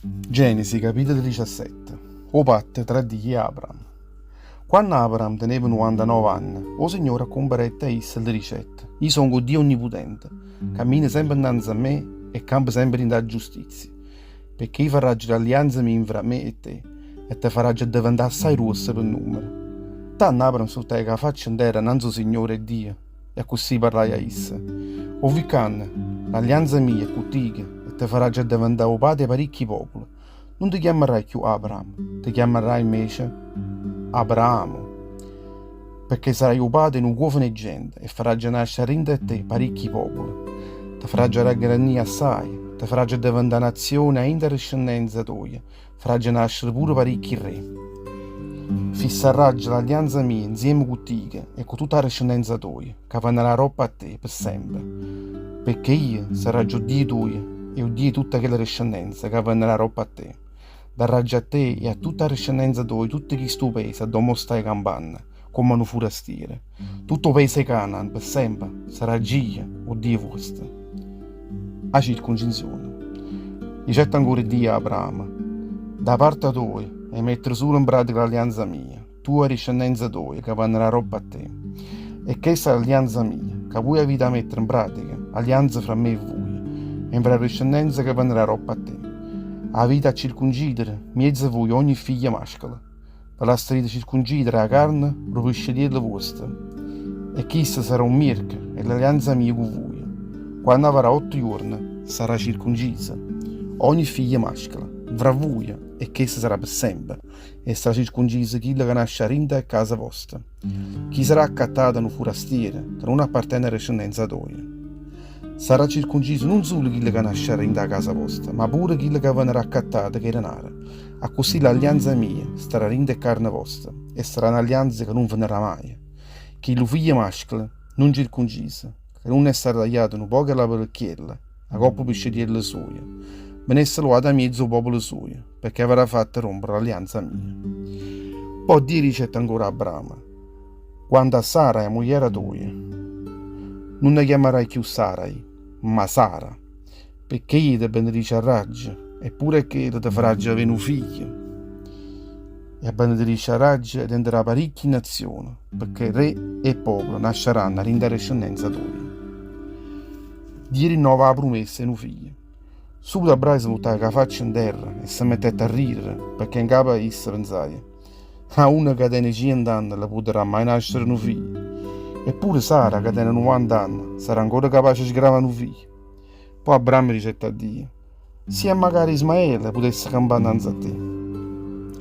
Genesi, capitolo 17 'O patto tra Dio e Abraham. Quanno Abraham teneva nuvantanove anne, 'o Signore accumparette a isso e le dicette, Io songo 'o Dio Onniputente, cammina sempe 'nnanze a me e campa sempe dint' 'a giustizia, pecché io farraggio l'allianza mia nfra me e te, e te farraggio addeventà assaje gruosso pe nummero. Tanno Abraham se vuttaje cu 'a faccia 'nterra 'nnanze 'o Signore e Dio. E accussì parlaje a isso, 'O vi ccanno, l'allianza mia è cu tico e te farraggio addeventà 'o pate 'e paricchi popole. Nun te chiammarrai cchiù Abram, te chiammarrai invece Abraamo, pecché sarai 'o pate 'e nu cuofano 'e gente e farraggio nascere 'a dint' 'e te paricchi popole. Te farraggio aggrannì assaje, te farraggio addeventà nazione 'a 'int' 'a discennenza toja Farraggio nascere pure paricchi rre. Fissarraggio l'allianza mia nzieme cu tico e cu tutta 'a discendenza toja, ca venarrà aroppo a te pe sempe, pecché io sarraggio 'o Dio tujo e 'o Dio 'e tutta chella discendenza ca venarrà aroppo a te. Darraggio a te e a tutta 'a discendenza toja tutto chistu paese addò mo staje campanno comm'a nu furastiero. Tutto 'o paese 'e Canaan pe sempe sarraggio io 'o Dio vuosto. 'A circuncisione. Dicette ancora Dio a Abramo, Da parta toja hê mettere sulo 'npratica l'allianza mia, tu e 'a discennenza toja ca venarrà aroppo a te. E chesta è l'allianza mia, ca vuje avite 'a mettere 'npratica, allianza fra me e vuje, e nfra 'a discennenza ca venarrà aroppo a te. Avite 'a circuncidere 'mmiez'a vuje ogni figlio mascolo. Ve lassarite circuncidere 'a carne d' 'o piscetiello vuosto, e chisto sarà 'o mierco 'e l'allianza mia cu vuje, quanno avarrà otto juorne sarrà circunciso ogni figlio mascolo nfra vuje, e chesto sarà pe sempe, e sarà circunciso chillo ca nasce 'a dint' 'a casa vosta, chi sarà accattato 'a nu furastiero ca nun appartene 'a discennenza toja. Sarrà circunciso nun sulo chillo ca nasce 'a dint' 'a casa vosta, ma pure chillo ca venarrà accattato cu 'e denare. Accussì l'allianza mia starà dint' 'e carne voste e sarrà n'allianza ca nun fenarrà maje. Chillu figlio mascolo nun circunciso, ca nun è stato tagliato nu poco 'e la pelucchiella 'a copp' 'o piscetiello sujo, venesse luato 'a miezo 'o popolo sujo, pecché avarrà fatto rompere l'allianza mia. Po' Dio dicette ancora a Abramo, Quanto a Sarai, 'a mugliera toja, nun 'a chiammarai cchiù Sarai, ma Sara. Pecché io te benediciarraggio e pure 'e chella te farraggio avé nu figlio. E 'a benediciarraggio e diventarrà paricchie nazione, pecché re e popolo nasciarranno 'a dint' 'a discennenza toja. Dio rinnova 'a prumessa 'e nu figlio. Subito Abramo se vuttaje cu 'a faccia 'nterra e se mettette a rirere, pecché 'ncapa a isso pensaje, A una ca tene cient'anne le putarrà mai nascere nu figlio? E pure Sara, ca tene nuvant'anne, sarà ancora capace 'e sgravà nu figlio? Pò Abramme dicette a Dio, Si ammacaro Ismaele putesse campà 'nnanze a te.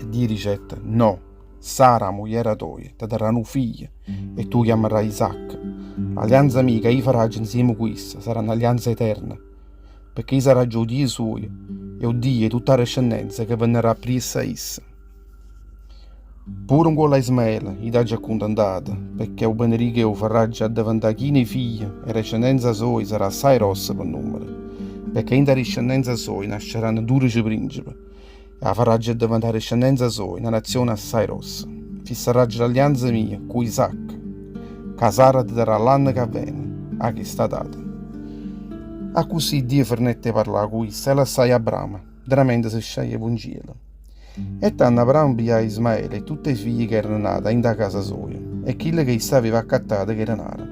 E Dio dicette, No, Sara, 'a mugliera toja, te darrà nu figlio, e tu 'o chiammarrai Isacco. L'allianza mia ca io farraggio 'nzieme cu isso sarà n'allianza eterna, pecché io sarraggio 'o Dio suojo e 'o Dio 'e tutta 'a descendenza ca venarrà appriesso a isso. Pure 'ncuollo a Ismaele io t'aggio accuntentato, pecché 'o benedico e 'o farraggio addeventà chino 'e figlie e 'a discennenza soja sarà assaje grossa pe nummero, pecché 'int' 'a discennenza soja nascerranno dudece princepe, e 'a farraggio addeventà 'a discennenza soja na nazione assaje grossa. Fissarraggio l'allianza mia cu Isacco, ca Sara te darrà l'anno ca vene, 'a chesta data. Accussì Dio fernette 'e parlà cu isso e lassaje Abramo, veramente se sciaglieva 'ncielo. E tanno Abramo pigliaje Ismaele e tutt' 'e figlie ch'erano nate 'a 'int' 'a casa soja, e chille che isso aveva accattato ch' 'e denare.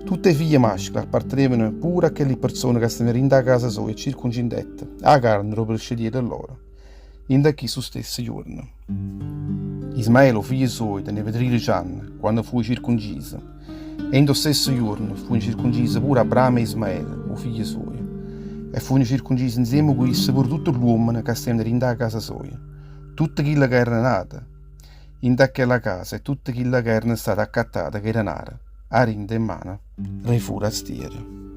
Tutt' 'e figlie mascole appartenevano pure a chelli perzone ca stevano dint' 'a casa soja e circuncindette 'a carne d' 'o prescetiello lloro dint' a chistu stesso juorno. Ismaele, 'o figlio suojo, teneva tridece anne quanno fuje circunciso, E 'int' 'o stesso juorno fujeno circuncise pure Abramo e Ismaele, 'o figlio suojo. E fujeno circuncise 'nzieme cu isso pure tutte ll'uommene ca stevano dint' 'a casa soja, tutte chille ca erano nate 'int' a chella casa e tutte chille ca erano state accattate cu 'e denare 'a dint' 'e mmane d' 'e furastiere.